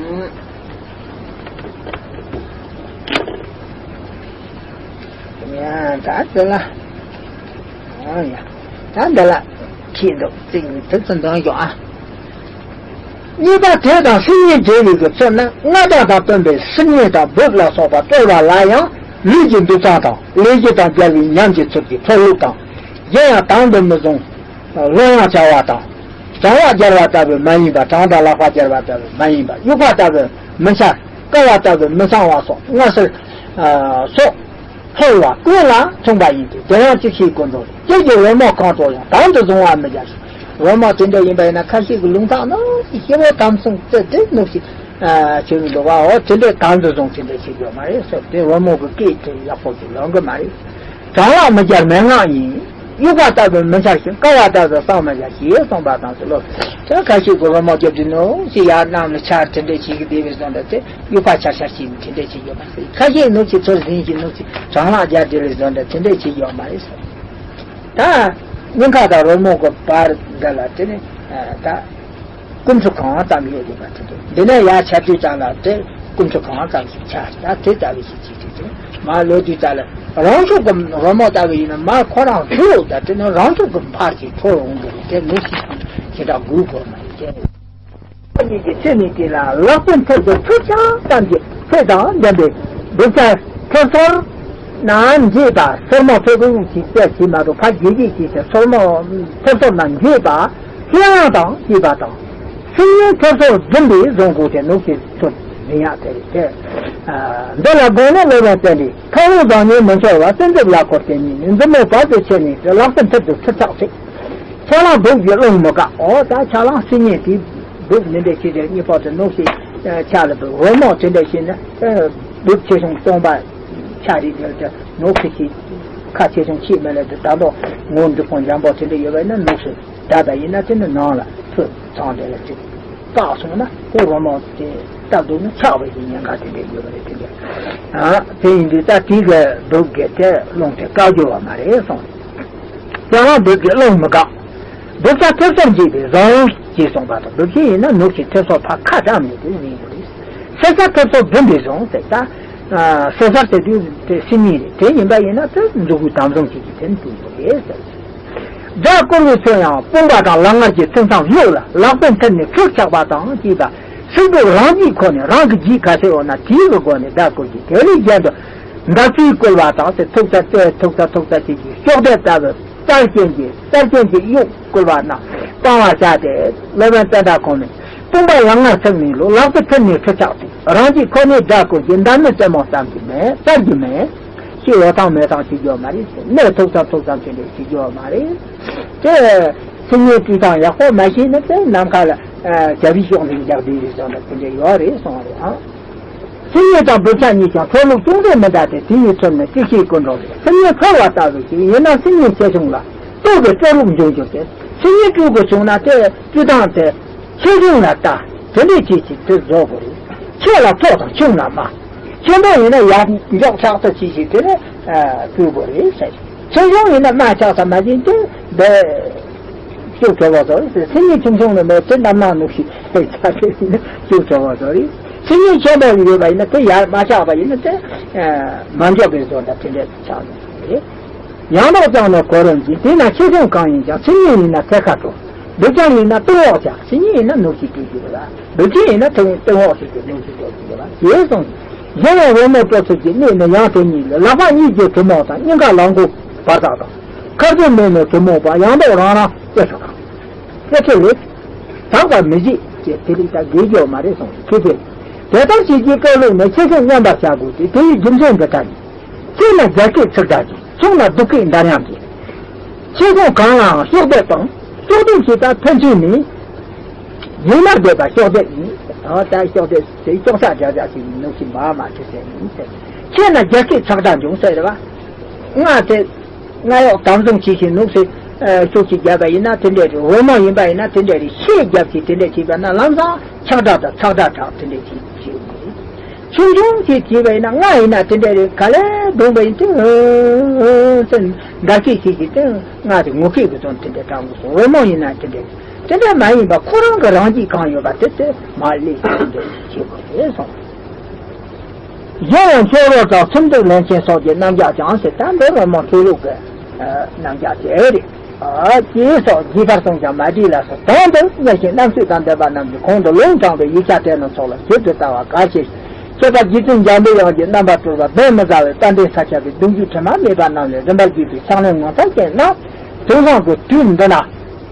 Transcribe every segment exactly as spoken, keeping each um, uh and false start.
ཡ་ད་འདི་ལ། ཨ་ཡ། ད་འདི་ལ། ཁྱེད་འདུག་ཚིག་འདི་ཚོ་འདོན་ཡོང་ཨ། གཉིས་པ་དེ་དང་སིལ་སྙན་འབྲེལ་བའི་གི་ཚོད་ན་སྔགས་བདག་དང་སྟོན་པའི་སིལ་སྙན་དང་སྦུབས་ལ་སོགས་པ་གཏོར་བ་ལ་ཡང་ལུས་ཀྱི་འདུད་ཚང་དང་ལས་བཞི་དང་སྦྱར་བའི་ཉམས་ཀྱི་ཚུལ་གྱི་འཕྲོ་ལུགས་དང་། གཞན་ཡང་དང་དུ་མི་བཟུང་། ལོ་ཡང་བྱ་བ་དང་། བྱང་བ་སྦྱར་བ་ལྟ་བུ་མ་ཡིན་པ། བྲང་དང་ལག་པ་སྦྱར་བ་ལྟ་བུ་མ་ཡིན་པ། དབྱུག་པ་ལྟ་བུ་མི་འཕྱར། བཀལ་བ་ལྟ་བུ་མི་གསང་བ་སོགས་སྔར་སྲོལ་སོགས་འཕེལ་བ་ཀུན་ལ་མཚུངས་པ་ཡིན་ཏེ། དེ་ཡང་ཅི་ཞིག་དགོས་འགྲོ་ལས། ཁྱེད་ཀྱིས་རོལ་མོ་གང་དོར་ཡང་དང་དུ་བཟུང་བར་མི་བྱ་ཞིང་། རོལ་མོ་དེ་འདྲ་ཡིན་པ་ཡིན་ན་ཁ་ཤས་ཀྱི་ལུང་ཐག་ནང་ཞེ་པོ་དམ་སྲུང་རྩེ་དེ་ནུབ་ཞིག་ཆོས་མི་འདུག་བ། འོ་དེ་འདྲའི་དང་དུ་བཟུང་དེ་འདྲ་བྱེད་རྒྱུ་མ་རེད་ཟེར་ཏེ། རོལ་མོ་གི་སྐད་དེ་ཡག་པོ་ཞིག་ལོན་གི་མ་རེད། བྲང་ལག་མི་སྦྱར་མན་ངག་ཡིན། དབྱུག་པ་ལྟ་བུ་མི་འཕྱར་ཞིང་། བཀལ་བ་ལྟ་བུ་གསང་མི་བྱ་ཞེས་གསུངས་པ་དང་། ཚུལ་ལོ། ད་ཁ་ཤས་ཀྱིས་རོལ་མོ་རྒྱབ་དུས་ནོ་ཞེས་ཡར་གནམ་ལ་འཕྱར་དེ་འདྲ་བྱེད་ཀྱི་བསྡད་པའི་བཟོ་འདྲ་དེ། དབྱུག་པ་འཕྱར་འཕྱར་བྱེད་དེ་འདྲ་བྱེད་ཡོད་མ་རེད། ཁ་ཤས་ནུབ་ཀྱི་ཚུལ་ཟིན་ཞིང་ནུབ་ཀྱི་བྲང་ལག་སྦྱར་དེ་ལས་བཟོ་འདྲ་དེ་འདྲ་བྱེད་ཡོད་མ་རེད་ཟེར། ད་སྙིང་ཁ་དང་རོལ་མོ་གི་བར་འདི་ལ་དེ་ནི་ད། སྐུ་འཁྲུ་གང་ཙམ་ཡོད་འདུག་པ་དེ་འདྲ། འདི་ནས་ཡར་ཆ་དུས་ཙམ་ལ་དེ་སྐུ་འཁྲུ་གང་ཙམ་ཞིག་ཆགས། ད་དེ་ལྟ་བུ་ཞིག་བྱེད་དུས་དེ་མར་ལོག་དུས་ཙམ་ལ་རང་ཕྱོགས་ཀྱི་རོལ་མོ་ལྟ་བུ་ཡིན་ན་མར་ཁོ་རང་འཁྲུ། ད་དེ་ནི་རང་ཕྱོགས་ཀྱི་འཕར་གྱི་འཕྲོ་འོང་གི་རེད། དེ་ལུགས་ཤིག་དང་ཞེ་དྲག་དགོས་དགོས་མ་རེད། ཁྱེད་ཉིད་ཀྱི་ཆོས་ཉིད་དེ་ལ་ལག་པའི་མཐིལ་དུ་ཚུར་ཆང་ཙམ་གྱི་ཚད་དང་ལྡན་པའི་བུ་ཚ་ཐེབས་སོར། ནའང་འགྱེད་པ། སོར་མོ་ཕེབས་ཀུན་གྱི་རྩལ་གྱིས་མ་གཏོགས་ཕར་འགྱེད་རྒྱུ་ཞིག་སྟེ། སོར་མོ་ཐེབས་སོར་ན་འགྱེད་པ། ལྷོད་ཡངས་དང་བྱེད་པ་དང་། སིལ་སྙན་ཐེབས་སོར་བདུན་པའི་བཟུང་དགོས་ཏེ་ནུབ་ཀྱི་ཚུལ་མི་ཉག་དེ་རེད་དེ། འདི་ལ་དགོངས་ནས་སློབ་དཔོན་པཎྜི་ཏ་ལྷོ་ལུང་བཟང་ངན་མི་འཆོར་བ། གསོལ་འདེབས་ལ་འཁོར་དེ་ཉིད་ནི། མཛུབ་མོ་བར་དུ་ཕྱེ་ནས་ལག་པའི་མཐིལ་དུ་ཚུར་ཆག་ཚེ། ཆ་ལང་སྦུབས་ཀྱི་རླུང་མི་འགག་འོ་ད་ཆ་ལང་སིལ་སྙན་དེ་སྦུབས་འདི་འདྲ་ཕྱེ་དེ་གཉིས་པོ་དེ་ནུབ་ཀྱི་ཆ་ལ་སྦུབས། རོལ་མོ་དེ་འདྲ་བྱས་ན་སྦུབས་ཆེ་ཆུང་སྟོང་པ། ཆ་རེ་དེར་དེ་ནོར་ཁི་ཁི། ཁ་ཆེ་ཆུང་ཆེས་མེད་ལ་དེ་ད་དོ་ངོ་འདི་ཕོ་འཇམ་པོ་དེ་འདྲ་ཡོད་པ་ཡིན་ན་ནོར་ཁི་ད་ད་ཡིན་ན་དེ་ནི་ནང་ལ་ཕུ་ཚང་དེ་ལ་ཅིག་བཀག་སོང་ན་དེ་རོལ་མོ་དེ་སྟབས་སྡུག་ན་ཆག་པའི་གི་ཉེན་ཁ་དེ་འདྲ་ཡོད་པ་རེད། དེ་འདྲ་ཨ་དེ་ཡིན་དུས་ད་དེ་གི་སྦུབས་གི་དེ་རླུང་དེ་བཀག་རྒྱུ་བ་མ་རེད་གསུངས། ཡང་ན་སྦུབས་ཀྱི་རླུང་མི་འགག་སྦུབས་ཆ་ཐེབས་སོར་འགྱེད་པའི་བཟང་ཞེས་གསུངས་པ་དང་། སྦུབས་ཆེ་ཡིན་ན་ནུབ་ཀྱི་ཐེབས་སོར་ཕར་ཁ་གྲམ་ནས་དེ་ཡིན་དགོས་རེད། སེ་ས་ཐེབས་སོར་བདུན་པའི་བཟུང་ཟེར་ད། སེ་སར་ཟེར་དུས་དེ་སིལ་སྙན་རེད། དེ་ཡིན་པ་ཡིན་ན་དེ་མཛུ་གུའི་དམ་བཟུང་བྱེད་ཀྱི་དེ་ནི་དེ་ཡིན་དགོས་རེད་ཟེར། སྒྲ་བསྐུར་བའི་ཚུལ་ཡང་དཔུང་པ་དང་ལག་ངར་གྱི་ཚིགས་མཚམས་གཡུག་ལ་ལག་པའི་མཐིལ་ནས་ཚུར་ཆག་པ་དང་བཅས་པ། སྲིད་པའི་རང་རྒྱུད་ཁོ་ནས་རང་གི་རྒྱུད་ག་ཚད་ཡོད་ན་དེའི་གི་སྒོ་ནས་སྒྲ་བསྐུར་གྱི། དེ་ལས་རྒྱན་དུ་མདའ་རྩེས་བསྐུལ་བ་དང་ཟེར། ཐུག་ཙམ་ཏེ་ཐུག་ཙམ་ཐུག་ཙམ་བྱེད་ཀྱི་གཤོག་སྒྲོ་ལྟ་བུ་རྩལ་ཅན་གྱི་རྩལ་ཅན་གྱི་གཡུག་བསྐུལ་བ་རྣམས་སྤང་བར་བྱ་སྟེ། སློབ་དཔོན་ཙནྡྲ་ཁོང་ནས་དཔུང་པ་ལག་ངར་ཚིགས་ནས་ལོག་ལག་པའི་མཐིལ་ནས་ཁྲི་ཆགས་ཏེ་རང་རྒྱུད་ཁོ་ནས་སྒྲ་བསྐུར་གྱི། མདའ་མི་རྩེ་མོ་ཙམ་གྱིས་མེད་བཙལ་རྒྱུ་མེད། ཅི་འོ་ཐང་མེ་ཐང་བྱེད་རྒྱུ་མ་རེད། གནས་ཐུག་ཙམ་ཐུག་ཙམ་བྱེད་ལས་བྱེད་རྒྱུ་མ་རེད། དེ་སིལ་སྙན་བཀྲུས་ཐང་ཡག་པོ་མ་ཤེས་ན་དེ་ནམ་མཁའ་ལ་རྒྱབ་ཡི་ཤོག་ནས་རྒྱག་བསྡད་རེད་བཟོ་འདྲ་དེ་འདྲ་ཡོད་རེད་གསུངས་རེད་ཨང་། སིལ་སྙན་དང་སྦུབས་ཆ་གཉིས་ཀྱང་འཕྲོ་ལུགས་ཅུང་ཟད་མི་འདྲ་སྟེ། དེ་ཡི་ཚུལ་ནི་ཅི་ཞིག་ཀུན་འགྲོ་རེད། སིལ་སྙན་འཕེལ་བ་ལྟ་བུ་ཞིག་ཡིན་ན་སིལ་སྙན་ཆེ་ཆུང་ལ་ལྟོས་པའི་སྤྲོ་ལུགས་འབྱུང་འགྱུར་ཏེ། སིལ་སྙན་བཀྲུ་དགོས་བྱུང་ན་དེ་བཀྲུ་སྟངས་དེ་ཆེ་ཆུང་ལ་ལྟ་དེ་འདྲའི་ཅིག་ཅིག་དེ་བཟོ་དགོས་རེད། ཆེ་ལ་མཐོ་དང་ཆུང་ལ་དམའ། ཆེན་པོ་ཡིན་ན་ཡར་མགྱོགས་ཆགས་ཐུབ་ཅིག་ཞིག་དེ་ནས་བཀྲུ་དགོས་རེད་ཟེར། ཆུང་ཆུང་ཡིན་ན་དམའ་ཆགས་ས་མ་ཡིན་དེ་འདི། ཤུགས་དྲག་པོ་བཟོ་རེད། སེམས་ཉིད་ཆུང་ཆུང་ལ་མེད་དེ་རྣམ་སྣང་ནུབ་ཤིག་ཆགས་ཏེ་ཡིན་ན་ཤུགས་དྲག་པོ་བཟོ་རེད། སེམས་ཉིད་ཆེན་པོ་ཡོད་པ་ཡིན་ན་དེ་ཡར་མ་ཆགས་པ་ཡིན་ན་དེ་མ་འཇོག་པའི་བཟོ་འདྲ་དེ་འདྲ་ཆགས་ནས་རེད། ཡང་དག་ཀྱང་ནི་གོ་རིམ་གྱིས། དེས་ན་ཆེ་ཆུང་གང་ཡིན་ཀྱང་། སེམས་ཉིད་ཡིན་ན་ཚད་ཁ་དྲོ། སྦུབས་ཆེན་ཡིན་ན་སྟེང་འོག་ཆགས། སེམས་ཉིད་ཡིན་ན་ནུབ་ཤིག་བཀྲུ་རྒྱུ་རེད། སྦུབས་ཆེན་ཡིན་ན་སྟེང་སྟེང་འོག་ཞིག་གི་ནུབ་ཤིག་བཀྲུ་རྒྱུ་རེད། ཞེས་གསུངས། གཞན་ཡང་རོལ་མོ་དཀྲོལ་ཚུལ་གྱི་གནད་ནི་ཡང་དེ་ཉིད་ལས། ལག་པ་གཉིས་ཀྱི་གྲུ་མོ་དང་། སྙིང་ག་ལག་མགོ་བར་དག་དང་། ཁ་རྩེ་མོ་ནི་གྲུ་མོ་པ། ཡང་དག་རང་རང་སྐད་ཤོད་དང་། སྐད་ཆོད་ལེགས། དག་པར་མི་བྱེད་ཅེས་དེ་རིགས་ལྟར་དགེ་སྦྱོར་མ་རེད་གསུངས། ཁྱེད་ཚོས་དེ་ལྟར་བྱེད་ཀྱི་སྐབས་ལུགས་ནི་ཆེ་ཆུང་མཉམ་པར་བྱ་དགོས་ཏེ། དེ་ཡི་རྒྱུ་མཚན་འདི་ལྟར་ཡིན། ཆེ་ན་རྒྱ་སྐད་ཚིག་གྲགས་ཀྱིས། ཆུང་ན་སྡུག་སྐད་འདར་དབྱངས་ཀྱིས། ཆེ་ཆུང་གང་ལའང་གཤོག་ལྡེབ་དང་། གཤོག་ལྡེབ་ཞེས་པ་ཕན་ཚུན་ནི། ཡིན་ན་ལྡེབ་པ་གཤོག་ལྡེབ་ཡིན། ད་ལྟ་གཤོག་ལྡེབ་དེ་གཤོག་ས་རྒྱག་རྒྱག་ཅིག་ནུབ་ཤིག་མ་མ་ཁྲི་ཟེར་ཡིན་ཟེར། ཆེ་ན་རྒྱ་སྐད་ཚག་སྒྲ་འབྱུང་ཟེར་རེད་བ། ང་དེ། ང་ཡོག་དམ་བཟུང་བྱེད་ཤིང་ནུབ་སེ། ཤུགས་ཀྱིས་བརྒྱབ་པ་ཡིན་ན་དེ་འདྲས་རེད། འོ་མ་ཡིན་པ་ཡིན་ན་དེ་འདྲས་རེད། ཤེད་རྒྱབ་ཀྱིས་དེ་འདྲས་བྱས་པ་ན་ལམ་སང་ཆག་སྒྲ་དང་ཚག་སྒྲ་གྲགས་དེ་འདྲས་བྱེད་བྱེད་ཡོང་གི་རེད། ཆུང་ཆུང་ཞིག་བྱས་པ་ཡིན་ན་ང་ཡིན་ན་དེ་འདྲས་རེད། ག་ལེར་བརྡུངས་པ་ཡིན་དུས་ཟེར་འདར་སྐད་ཞིག་གིས་དེ་ང་དེ་ངུ་སྐད་ཀྱི་དོན་དེ་འདྲས་གྲགས་འགོ་སོང་། འོ་མ་ཡིན་ན་དེ་འདྲས་རེད། དེ་འདྲ་མ་ཡིན་པ་ཁོ་རང་གི་རང་རྒྱུད་གང་ཡོད་པ་དེ་དེ་མར་སླེབས་ཐུབ་འདོད་བྱེད་དགོས་རེད་གསུངས། གཞན་ཡང་མཆོག་རོགས་དང་ཚིམ་སྡུག་ལེན་མཁན་སོགས་ཀྱི་རྣམ་གཞག་ཀྱང་ཟེར། ད་འདི་ལ་མ་མཐོ་ལུགས་ཀྱི་རྣམ་གཞག་དེ་རེད། ཨ་ཅེས་སོགས་རྗེས་ཕར་གསུངས་ཀྱང་མ་བྲིས་ལ་སོགས། དོན་དུ་གཉེར་ཞིང་རྣམ་དཔྱོད་དང་ལྡན་པ་རྣམས་ཀྱིས་གོང་དུ་ལུང་དྲངས་པའི་ཡིག་ཆ་དེ་རྣམས་སོགས་ལ་ཞིབ་ཏུ་ལྟ་བ་གལ་ཆེ། མཁས་པ་རྗེ་བཙུན་འཇམ་པའི་དབྱངས་ཀྱིས་རྣམ་པར་གྲོལ་བ་གདོན་མི་ཟ་བའི་རྟ་མགྲིན་ས་སྐྱ་པའི་གདུང་རྒྱུད་དྲི་མ་མེད་པ་རྣམས་ལས་རིམ་པར་བརྒྱུད་པའི་ཕྱག་ལེན་ངོ་མཚར་ཅན་རྣམས་དེང་སང་གི་དུས་འདི་ན་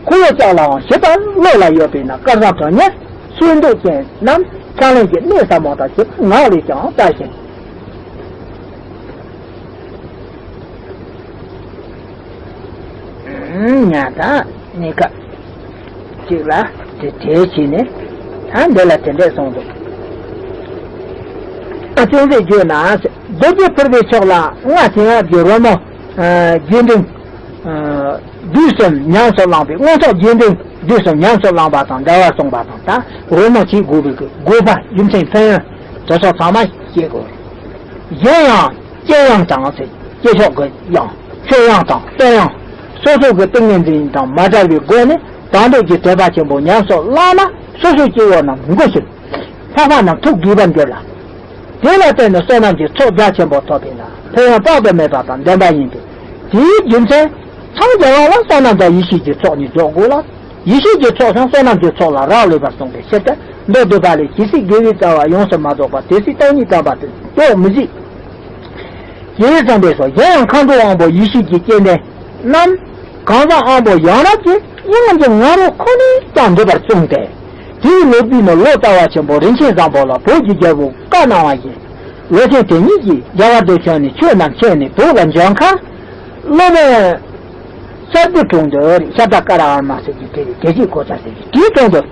འཁོར་ལོ་ལྕགས་ལའང་ཞིབ་པར་བློ་ལ་ཡོད་པས་ན། སྐལ་བཟང་དོན་གཉེར་ཚུལ་འདོད་ཅན་རྣམས་ཕྱག་ལེན་གྱི་གནད་ཟབ་མོ་དང་བཅས་པ་ངག་ལས་ཀྱང་བལྟ་ཞིང་། ཉ་དང་གཉིས་ཀ་གཅིག་ལ་དེ་དེའི་ཕྱིར་ནི་ད་འདི་ལ་དེ་འདྲས་གསུངས་འདུག། ཨ་ཅོ་ཟེར་རྒྱུ་ན་རྡོ་རྗེ་ཕུར་པའི་ཕྱོགས་ལ་ལྔ་བྱིན་རླབས་ཀྱི་རོལ་མོ་རྗེས་འབྲིང་དུས་གསུམ་ཉམས་སུ་བླངས་པའི་མངོན་རྟོགས་རྗེས་འབྲིང་དུས་གསུམ་ཉམས་སུ་བླངས་པ་དང་འབྲེལ་བར་གསུངས་པ་དང་། ད་རོལ་མོ་བྱེད་དགོས་པའི་དགོས་པ་རྒྱུ་མཚན་ཕན་ཡོན་དེ་ཚོ་ཚང་མ་ཤེས་དགོས། གཞན་ཡང་། ཀྱེ་དབྱངས་དང་ཟེར། ཀྱེ་ཕྱོགས་ཀྱི་དབྱངས། ཆོས་དབྱངས་དང་བསྟོད་དབྱངས། སོ་སོ་གི་ཏིང་ངེ་འཛིན་དང་མ་བྲལ་བའི་སྒོ་ནས་དང་འདོད་ཀྱི་དད་པ་ཆེན་པོ་ཉམས་སུ་བླངས་ན། སོ་སོའི་སྐྱེ་བོ་རྣམས་མགུ་ཞིང་། འཕགས་པ་རྣམས་ཐུགས་དགྱེས་པར་འགྱུར་ལ། དེ་ལ་བརྟེན་ནས་བསོད་ནམས་ཀྱི་ཚོགས་རྒྱ་ཆེན་པོ་ཐོབ་པས་ན་ཕན་ཡོན་དཔག་ཏུ་མེད་པ་དང་ལྡན་པ་ཡིན་ཏེ། དེའི་རྒྱུ་མཚན། འཚང་རྒྱ་བ་ལ་བསོད་ནམས་དང་ཡེ་ཤེས་ཀྱི་ཚོགས་གཉིས་རྫོགས་དགོས་ལ། ཡེ་ཤེས་ཀྱི་ཚོགས་ཀྱང་བསོད་ནམས་ཀྱི་ཚོགས་ལ་རག་ལས་པར་གསུངས་པའི་ཕྱིར་ཏེ། མདོ་སྡུད་པ་ལས། ཇི་སྲིད་དགེ་བའི་རྩ་བ་ཡོངས་སུ་མ་རྫོགས་པ། དེ་སྲིད་བདག་ཉིད་དམ་པ་དེ་ལྡོག་མི་བྱེད། ཞེས་གསུངས་པས་སོ། གཞན་ཡང་མཁའ་འགྲོ་དབང་པོ་ཡེ་ཤེས་ཀྱི་སྤྱན་ལྡན་རྣམས། གང་ཟག་དབང་པོ་ཡང་དག་གི་དབྱངས་ཀྱི་ང་རོ་ཁོ་ནས་ཀྱང་འདུས་པར་གསུངས་ཏེ། དེའི་ལོ་རྒྱུས་ནི་ལོ་ཙཱ་བ་ཆེན་པོ་རིན་ཆེན་བཟང་པོ་ལ་བོད་ཀྱི་རྒྱལ་པོ་བཀའ་གནང་བ་ཡིན། ལོ་ཆེན་དེ་ཉིད་ཀྱིས་རྒྱ་གར་དུ་བྱོན་ནས་ཆོས་རྣམས་མཁྱེན་ནས་བོད་ལ་འབྱོན་ཁར། སློབ་དཔོན་ས་འདུ་གྲོང་དུ་ཤརྡ་ཀ་ར་ཨརྨ་ཟེར་གྱི་དེ་རེད། དེ་རྗེས་གོ་ཆ་ཟེར་གྱི་དེའི་དྲུང་དུ།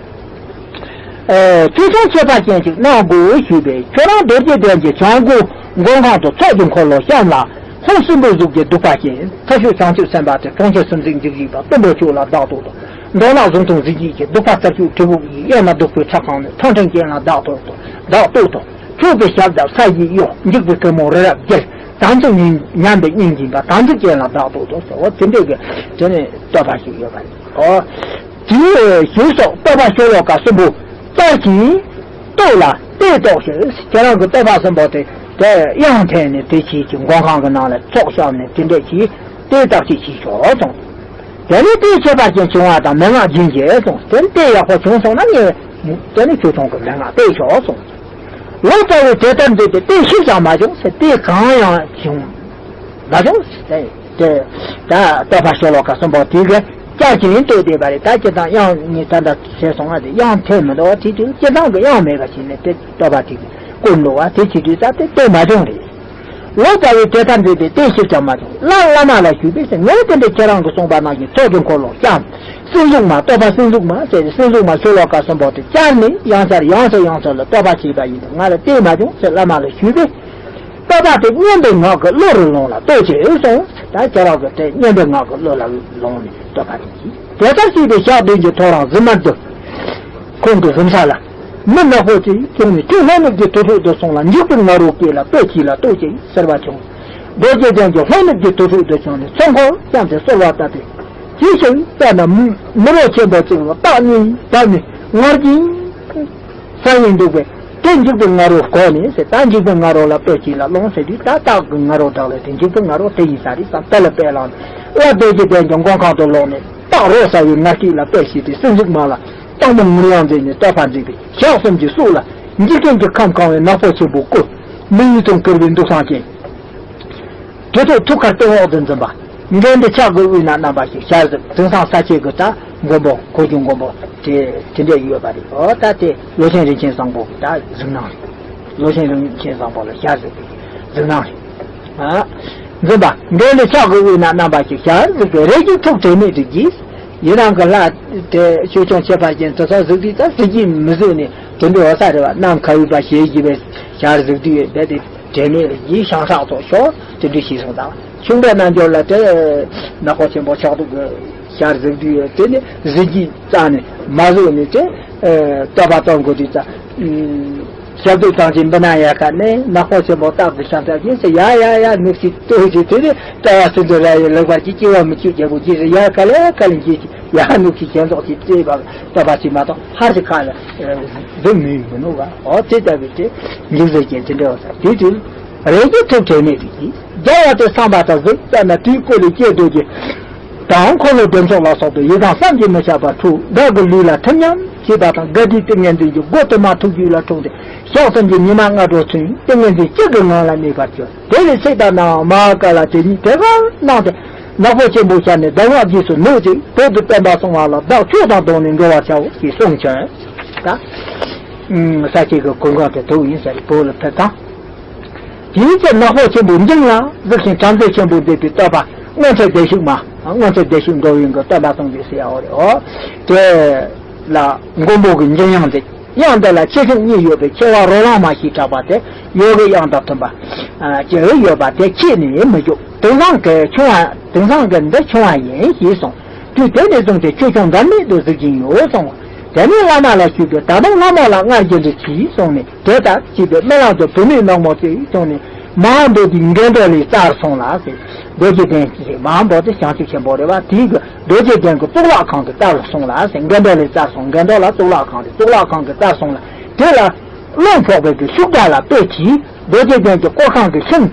ཨེ། ཆོས་སྐྱོང་ཆོས་པ་ཅན་ཞིག་གནང་དགོས་ཞུས་པས། ཁྱོད་རང་རྡོ་རྗེ་གདན་གྱི་བྱང་སྒོ་མགོན་ཁང་དུ་ཚོགས་ཀྱི་འཁོར་ལོ་བཤམས་ལ། ཧཱུྃ་སྲིན་པོའི་གཟུགས་ཀྱི་བདུག་པ་ཅན། མཐའ་སྤྱོད་བྱང་ཆུབ་སེམས་དཔའ་སྟེ། གྲོང་ཁྱེར་སུམ་བརྩེགས་འཇིགས་བྱེད་པ། གཏུམ་པོ་ཁྱོད་ལ་བདག་ཏུ་དང་། མདོག་ནག་གཟུངས་ཐུང་གཟི་བརྗིད་ཀྱི། གདུག་པ་རྩ་བཅུ་གྲི་གུག་གིས། གཡས་ན་བདུག་སྤོས་ཁྲག་ཁང་ནས། ཐང་ཕྲན་གྱེན་ལ་བདག་ཏུ་དང་། བདག་ཏུ་དང་། ཁྱོད་ཀྱི་ཞབས་རྡབ་ས་གཞི་གཡོ། འཇིགས་པའི་གད་མོ་རི་རབ་བརྒྱུད། དམ་ཚིག་ཉམས་པའི་སྙིང་འབྱིན་པ། དམ་ཚིག་ཅན་ལ་བདག་ཏུ་དང་ཟེར། འོ་དེ་འདྲའི་གི་དེ་ནས་བསྟོད་པ་ཞིག་ཡོད་པ་རེད། ཨོ། དེའི་ཞུས་སོགས་བསྟོད་པ་ཤོ་ལོ་ཀ་གསུམ་པོ་ལྟར་གྱིས་བསྟོད་ལ་གཏད་དོ་ཞེས། ཁྱེད་རང་གི་བསྟོད་པ་གསུམ་པོ་དེ་དེ་དབྱངས་འཐེན་ནས་དེ་ཆོས་ཀྱི་མགོན་ཁང་གི་ནང་ལ་ཚོགས་བཤམས་ནས་དེ་འདྲ་གྱིས་དེ་བརྟག་དཔྱད་བྱས་ཤོག་གསུངས། དེ་ནས་དེའི་ཁྱད་པར་ཅན་བྱུང་བ་དང་མན་ངག་རྒྱུན་བཅད་གསུངས། དེ་ནས་དེ་ཡག་པོ་བྱུང་སོང་ན་ངས་དེ་ནས་ཆོས་སྐྱོང་གི་མན་ངག་སྤེལ་ཆོག་གསུངས། ལོ་ཙཱ་བས་དེ་ལྟར་འདོད་དེ་དེ་ཞིག་ཀྱང་མ་བྱུང་ཟེར། དེ་གང་ཡང་བྱུང་མ་བྱུང་ཟེར། དེ་ད་བསྟོད་པ་ཤོ་ལོ་ཀ་གསུམ་པོ་དེ་གི་བསྐྱར་གྱིས་བསྟོད་བསྡད་པ་རེད། ད་སྤྱིར་བཏང་དབྱངས་ངས་ད་ལྟ་བྱས་སོང་ང་། དེ་དབྱངས་འཐེན་མི་འདུག་བ། དེ་དུས་སྤྱིར་བཏང་གི་དབྱངས་མེད་པ་བྱས་ནས་དེ་བསྟོད་པ་དེ་གི་བསྐུར་འདུག་བ། དེ་བྱེད་དུས་ད་དེ་བསྟོད་མ་བྱུང་རེད། ལོ་ཙཱ་བས་དེ་ལྟར་འདོད་དེ་དེ་ཞིག་ཀྱང་མ་བྱུང་། སླར་བླ་མ་ལ་ཞུས་པས་ཟེར། ངས་དེ་འདྲའི་ཁྱེད་རང་གིས་གསུངས་པ་ནང་བཞིན་ཚོགས་ཀྱི་འཁོར་ལོ་བཤམས། སྲིན་གཟུགས་མ། བསྟོད་པ་སྲིན་གཟུགས་མ་ཟེར། སྲིན་གཟུགས་མ་ཤོ་ལོ་ཀ་གསུམ་པོ་དེ་བསྐྱར་ནས་ཡང་བསྐྱར་ཡང་སེ་ཡང་སེ་ལ་བསྟོད་པ་བྱས་པ་ཡིན་དུས་ང་ལ་དེ་མ་བྱུང་ཟེར་བླ་མ་ལ་ཞུས་པས། བསྟོད་པ་དེ་སྙན་པའི་ངག་གི་གླུ་རུ་ལོངས་ལ་བསྟོད་ཅེས་གསུངས། ད་ཁྱེད་རང་གིས་དེ་སྙན་པའི་ངག་གི་གླུ་ལ་ལོངས་ནས་བསྟོད་པ་དེ་གྱིས། དེ་ལྟར་བྱས་པའི་ཞག་བདུན་གྱི་ཐོ་རངས་གཟིམ་མལ་དུ། ཁོང་གི་གཟིམ་ས་ལ་མི་ནག་པོ་ཅིག་བྱུང་ནས། ཁྱོད་ལྷོ་ནུབ་ཀྱི་དུར་ཁྲོད་དུ་སོང་ལ། འཇིགས་པའི་ང་རོ་བསྐྱེད་ལ་བསྟོད་ཅིག་ལ་བསྟོད་ཅིག་ཟེར་བ་བྱུང་། རྡོ་རྗེ་གདན་གྱི་ལྷོ་ནུབ་ཀྱི་དུར་ཁྲོད་དུ་བྱོན་ནས་ཚོགས་འཁོར་བཤམས་ཏེ་གསོལ་བ་བཏབ་པས། ཇི་ཞིག་བལྟས་ན་མི་རོ་ཆེན་པོ་གཅིག་ལ་སྟག་གཉིས་བསྡད་ནས་ངར་གྱིས་ས་ཡིན་འདུག་པས། དེ་འཇིགས་པའི་ང་རོ་གོ་ནས་ཟེར། ད་འཇིགས་པའི་ང་རོ་ལ་བསྟོད་ཅིག་ལ་ལོངས་ཟེར་དུས། ད་སྟག་གི་ང་རོ་བསྒྲགས་ལ་དེ་འཇིགས་པའི་ང་རོ་དེ་ཡིན་ས་རེད་བསམ། དེ་ལ་དཔེ་བླངས་ནས་སླར་རྡོ་རྗེ་གདན་གྱི་མགོན་ཁང་དུ་ལོག་ནས་སྟག་རོ་ཟ་བའི་ངར་སྐད་ལ་བསྟོད་བྱས་ཏེ། སྲིན་གཟུགས་མ་ལ་སྟག་མོ་ངུར་དབྱངས་མཛད་ནས་བསྟོད་པ་མཛད་པས། ཞག་གསུམ་གྱི་སྲོག་ལ་འཇིག་རྟེན་གྱི་ཁམས་གང་བའི་ནག་པོ་ཆེན་པོ་བསྐོར། མི་ཡི་དོན་བསྐལ་པའི་འདུག་སང་ཅན། དེ་ཚོ་ཐུགས་ཁར་སྟོན་འོག་ཏུ་འཛིན་པ། མགོན་འདི་ཕྱག་གི་དབུས་ན་བསྣམས་པ་ཞིག་ཞལ་གཟིགས། དེང་སང་ས་སྐྱའི་གི་ད་མགོན་པོ་གོ་རྒྱུ་མགོན་པོ་དེ་དེ་འདྲས་ཡོད་པ་རེད། འོ་ད་དེ་ལོ་ཆེན་རིན་ཆེན་བཟང་པོ་གི་ད་གཟིགས་སྣང་རེད། ལོ་ཆེན་རིན་ཆེན་བཟང་པོ་ལ་ཞལ་གཟིགས་པའི་གཟིགས་སྣང་རེད། ཨ། འཛིན་པ། མགོན་འདི་ཕྱག་གི་དབུས་ན་བསྣམས་པ་ཞིག་ཞལ་གཟིགས་པའི་རེ་ཞིག་ཐུགས་དྲན་མེད་དུ་བགྱིས། ཡི་རང་གི་ལྷ་དེ་ཆོས་སྐྱོང་ཁྱད་པར་ཅན་དེ་ཚོ་གཟིགས་དུས་ད་གཟི་བརྗིད་མི་བཟོད་ནས་དེ་འདྲའི་འོ་ས་རེད་བ། གནམ་ཁ་བུད་པ་ཞེས་བགྱིས་པའི་ཞལ་གཟིགས་དུས་རྦད་དེ། དྲན་མེད་ལ་ཡིད་ཤང་ཧྲག་ཐོག་ཤོར་དེ་འདྲ་ཞིག་སོང་དང་། ཆུང་པའི་རྣལ་འབྱོར་ལ་དེ་ནག་པོ་ཆེན་པོ་ཕྱག་དྲུག་གི་ཞལ་གཟིགས་དུས་དེ་ནི་གཟི་བརྗིད་རྩ་ནས་མ་བཟོད་ནས་དེ་བསྟོད་པ་གཏོང་དགོས་དུས་ཙ། ཞབས་ཏོག་བཏང་ཅིང་འབུ་ན་ཡ་ཁ་ནས་ནག་པོ་ཆེན་པོ་རྟག་ཏུ་ཤང་ཐབས་ཀྱིས་ཟེར། ཡ་ཡ་ཡ་ནུབ་སི་ལྟོས་ཤིག་དེ་ནས་ལྟ་བ་སུ་འདི་ར་ཡི་ལེགས་པར་གྱིས་སྐྱེ་བ་མི་བཅུ་རྒྱལ་པོ་གྱིས་ཟེར། ཡ་ཁ་ལས་ཁ་ལས་གྱིས་ཡ་ནུབ་སི་ཁྱེད་ཚོགས་ཀྱིས་བཙས་པ་ལྟ་བ་ཞིག་མ་གཏོགས་ཧར་ཞིག་ཁ་ལ་འདི་མི་ཡོང་གི་ནོ་བ། ཨོ་དེ་ལྟ་བུའི་དེ་འཇིགས་སུ་སྐྱེ་དེ་འདྲ་བ་ས་དེ་དུས་རེ་རྒྱུ་ཐུག་དྲན་མེད་དུ་གྱིས་རྒྱལ་བ་དེ་བསམ་པ་དང་གཟུགས་ལྟ་ན་དུས་ཀོ་ལི་སྐྱེ་འདོད་ཀྱི། དང་འཁོར་ལོ་བདེ་མཆོག་ལ་སོགས་པའི་ཡི་དམ་བསམ་གྱིས་མི་ཁྱབ་པ་ཐུགས་བདག་གི་ལུས་ལ་ཐིམ་ཉམས་བྱས་པ་དང་། དགའ་བདེའི་ཏིང་ངེ་འཛིན་གྱི་སྒོ་དུ་མ་ཐུགས་རྒྱུད་ལ་འཁྲུངས་ཏེ་ཕྱག་གསུམ་གྱི་ཉི་མ་སྔ་དྲོ་ཚུན་ཏིང་ངེ་འཛིན་གཅིག་གི་ངང་ལ་གནས་པར་གྱུར། དེ་ལས་ཚེ་དང་ནམ་མ་ཀ་ལ་དེ་ཉིད་དེ་ལྟར་སྣང་སྟེ་ནག་པོ་ཆེན་པོའི་ཞལ་ནས་གདམས་ངག་རྗེས་སུ་ནོད་ཅིང་བོད་དུ་བསྟན་པ་སྲུང་བ་ལ་བདག་ཆོས་དང་བསྡོངས་ནས་འགྲོ་བར་བྱའོ་ཞེས་གསུངས་བྱོན། ད་ས་སྐྱེས་ཀྱི་གོ་འགོ་དེ་ཐུག་ཡིན་ཟེར་བོད་ལ་ཕེབས་དང་། དེའི་ཚེ་ནག་པོ་ཆེན་པོའི་འཇིང་ལ་གཟིགས་ཤིང་བྲམ་ཟེ་ཆེན་པོས་མཛད་པའི་བསྟོད་པ་སྔོན་ཚེ་བདེ་གཤེགས་མ། སྔོན་ཚེ་བདེ་གཤེགས་འགྲོ་བའི་མགོན་བསྟན་པ་སྲུང་བའི་སྲས་ཡ་འོ་རེ་འོ། དེ་ལ་མགོན་པོ་གི་འཇིང་དབྱངས་མཛད། དབྱངས་འདི་ལ་ཆེ་ཆུང་གཉིས་ཡོད་པའི་ཆེ་བ་རོ་ལངས་མ་ཞེས་གྲགས་པ་དེ་ཡོ་གའི་དབྱངས་དང་མཐུན་པ་ཅིག་ཡོད་པ་དེ་ཆེས་ནི་མི་འཇུག་དེང་སང་གི་ཆུང་བ་དེང་སང་གི་འདི་ཆུང་བ་ཡིན་ཞེས་གསུངས། དུས་དེ་ནས་བཟུང་སྟེ་ཆོས་སྐྱོང་འགལ་མེད་དུ་གཟིགས་ཀྱིན་ཡོད་གསུངས། དེ་ནས་བླ་མ་ལ་ཞུས་པས་ད་དུང་བླ་མ་ལ་སྔར་བཞིན་དུ་གྱིས་གསུངས་ནས། དེ་ལྟར་བྱས་པས་རྨི་ལམ་དུ་བུད་མེད་ནག་མོ་ཅིག་བྱུང་ནས་མ་ཧཱ་བོ་དྷིའི་མགོན་རྡོ་ལས་བཙར་སོང་ལ་ཟེར། རྡོ་རྗེ་གདན་ཞེས་མ་ཧཱ་བོ་དྷི་བྱང་ཆུབ་ཆེན་པོ་རེད་བ། དེའི་གི་རྡོ་རྗེ་གདན་གྱི་གཙུག་ལག་ཁང་གི་བཙར་སོང་ལ་ཟེར། མགོན་རྡོ་ལས་བཙར་སོང་། མགོན་རྡོ་ལ་གཙུག་ལག་ཁང་རེད། གཙུག་ལག་ཁང་གི་བཙར་སོང་ལ་དེ་ལ་རླུང་ཕོག་པའི་གི་ཤུགས་དྲག་ལ་དཔེ་གྱིས། རྡོ་རྗེ་གདན་གྱི་སྐོར་ཁང་གི་ཤིང་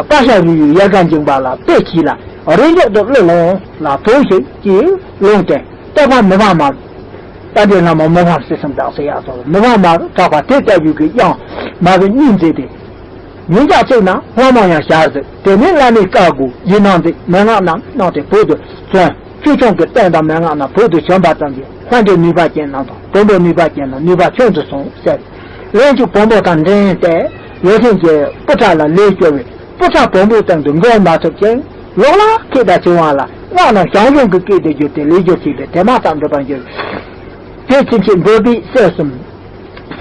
པ་ཤ་རུས་ཡུལ་ཡལ་ག་འགྱིང་བ་ལ་དཔེ་གྱིས་ལ་རེ་མགྱོགས་དུ་གློད་ལོང་ལ་བོས་ཤིག་ཅེས་ལུང་བསྟན། བསྟོད་པ་མི་ཕམ་མ། རྟ་མགྲིན་ལྷ་མོ་མི་ཕམ་སྲིད་གསུམ་བདག་ཟེར་ཡག་སོགས་མི་ཕམ་མ་གྲགས་པ་དེ་ལྟ་བུའི་གི་དབྱངས་མ་གི་གཉིས་མཛད་དེ། ཉིན་ཞག་གཅིག་ན་ལྷ་མོ་ཡང་ཞལ་གཟིགས། དེ་ནས་བླ་མའི་བཀའ་བསྒོ་ཡིན་གནང་མཛད། མན་ངག་རྣམས་གནང་སྟེ་བོད་དུ་བྱོན། ཆོས་སྐྱོང་གི་རྟེན་དང་མན་ངག་རྣམས་བོད་དུ་བྱོན་པ་ཙམ་གྱིས་ལྷ་འདྲེ་ནུས་པ་ཅན་རྣམས་དང་བོན་པོ་ནུས་པ་ཅན་རྣམས་ནུས་པ་ཁྱོན་དུ་སོང་ཟེར། ལན་གཅིག་བོན་པོ་དང་འགྲན་ཏེ་ལོ་ཆེན་གྱི་སྤུ་ཁྲ་ལ་ལས་སྐྱོ་བའི་སྤུ་ཁྲ་བོན་པོའི་སྟེང་དུ་འགྲོ་མ་ཐུབ་ཅིང་ལོག་ལ་ཁྱེད་དང་བྱུང་བ་ལ་སྔགས་རྣམས་ཞང་ཞུང་གི་སྐད་དུ་བསྒྱུར་ཏེ་ལས་སྒྱུར་བྱས་པས་དེ་མ་ཐག་འགྲུབ་པར་འགྱུར། དེ་ཕྱིན་ཆད་འབོད་པའི་སྲས་གསུམ།